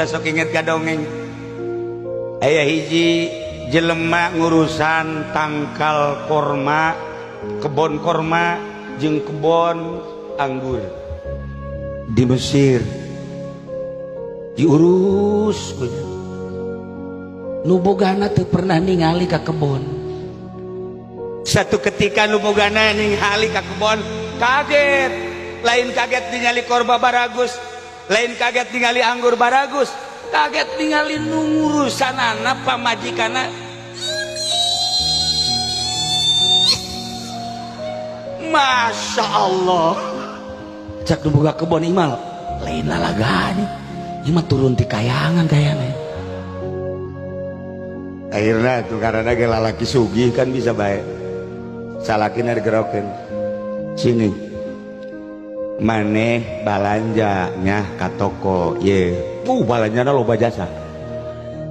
Sok inget ka dongeng, aya hiji jelema ngurusan tangkal korma, kebon korma jeung kebon anggur di Mesir, diurus. Nu bogana teu pernah ningali ka kebon. Satu ketika nu bogana ningali ka kebon, kaget. Lain kaget ningali korma baragus, lain kaget ningali anggur baragus, kaget ningali nu ngurusanana pamajikana. Masya Allah. Cak nu boga kebon, imal lain lalagani, ieu mah turun ti kayangan kayana. Akhirnya tuh karena ge lalaki sugih kan bisa baik, salakina digerokeun, "Sini, maneh balanja nya ka toko ye." Balanjana loba jasa,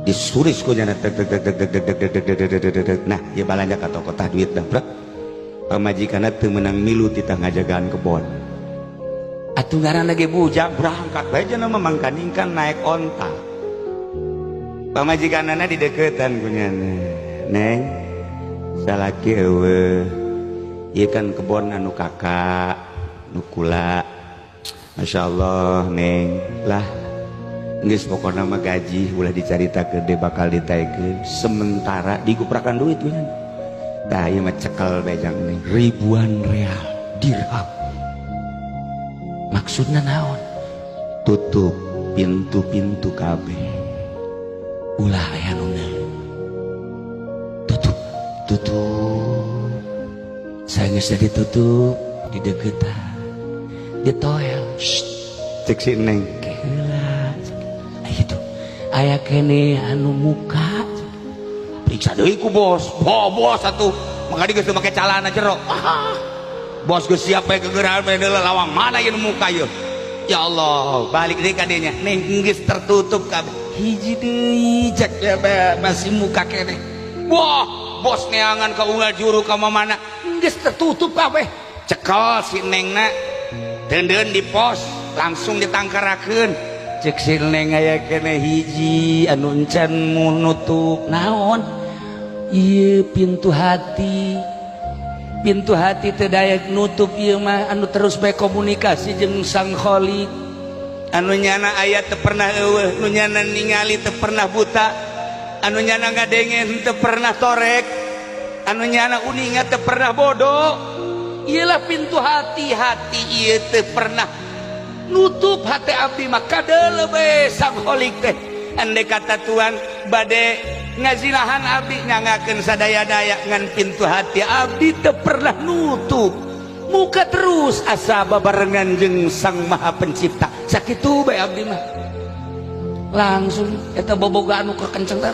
disuris ku nyana, tek tek tek tek tek tek tek tek tek tek tek. "Nah, ye, balanja ka toko, tah duit dah." Brek, pamajikanna teu meunang milu titah ngajagaan kebon. Atuh ngaranna ge bujang. Berangkat bae cenah mah, mangkaning kan naik onta. Pamajikanana dideketan ku nyana, "Neng, salaki eueuh, ieu kan kebon anu kakak nu kula. Masya Allah, Neng lah. Geus, pokona mah gaji ulah dicaritakeun deh, bakal ditaekeun sementara." Diguprakan duit ku nyana, "Tah, ieu mah cekel bae jang Neng." Ribuan real, dirham. Maksudna naon? "Tutup pintu-pintu kabeh." Ulah aya nu tutup, tutup. Saya geus ditutup, dideketan, ditoel. Cek si Neng. Heula aya aya kene anu muka. Periksa deui ku bos. Bo, bos atuh maka geus teu make calana jero. Ah, bos geus siap bae kegeuraan bae, lawang mana ieu nu muka ieu? Ya Allah, balik deui ka dinya, "Neng, geus tertutup kabeh." Hiji deui, cek ya, masih muka kene. Wah, bos neangan ka unggal juru ka mana. Geus tertutup kabeh. Cekel si Nengna, deundeun di pos, langsung ditangkarakeun. Cek si Neng, "Aya kene hiji anu encan nutup." Naon? Ieu pintu hati. Pintu hati teu daek nutup ieu mah, anu terus bae komunikasi jeung Sang Khalik. Anu nyana aya teu pernah eueuh, nu nyana ningali teu pernah buta, anu nyana ngadenge teu pernah torek, anu nyana uninga teu pernah bodoh. Iyalah pintu hati. Hati ieu teu pernah nutup, hati abdi mah kadeuleu bae Sang Khalik teh. Andai kata Tuhan bade ngazinahan abdi, nyangakeun sadaya-daya, ngan pintu hati abdi teu pernah nutup, muka terus asa babarengan jeung Sang Maha Pencipta. Sakitu bae abdi mah. Langsung eta boboga anu kekenceng teh.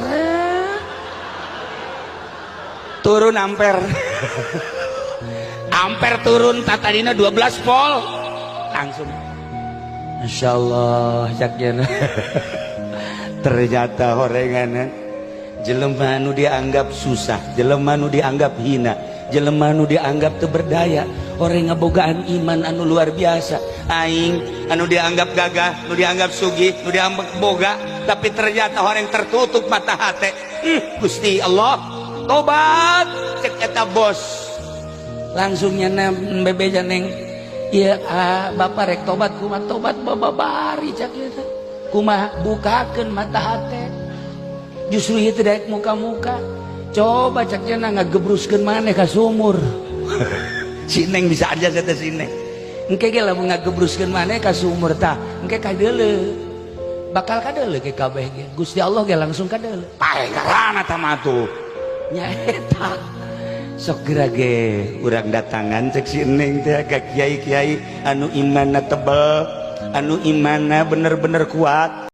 Turun ampere, ampere turun, tatadina 12 volt langsung. Masya Allah, cak. Ternyata horengan jelema nu dianggap susah, jelema nu dianggap hina, jelema nu dianggap teu berdaya, orang ngabogaan iman anu luar biasa. Aing anu dianggap gagah, nu dianggap sugih, nu dianggap boga, tapi ternyata orang tertutup mata hati. Gusti Allah, tobat, cek eta bos. Langsung nyana bebeja, "Neng, iya, ah, bapak rek tobat." "Kumaha tobat?" "Bapak bari," cak ieu. "Kumaha?" "Bukakeun mata hati." "Justru ieu teh daek muka-muka. Coba," cak nya, "ngagebruskeun maneh ka sumur." Si Neng bisa aja saya, si Neng. Engke ge lamun ngagebruskeun maneh ka sumur tah, engke kadeuleu, bakal kadeuleu ke kabeh ge. Gusti Allah ge langsung kadeuleu. Pae karana tah tuh. Nya eta. Sok geura ge urang datangan, cek si Neng teh, ka kiai-kiai anu imanna tebel, anu imanna bener-bener kuat.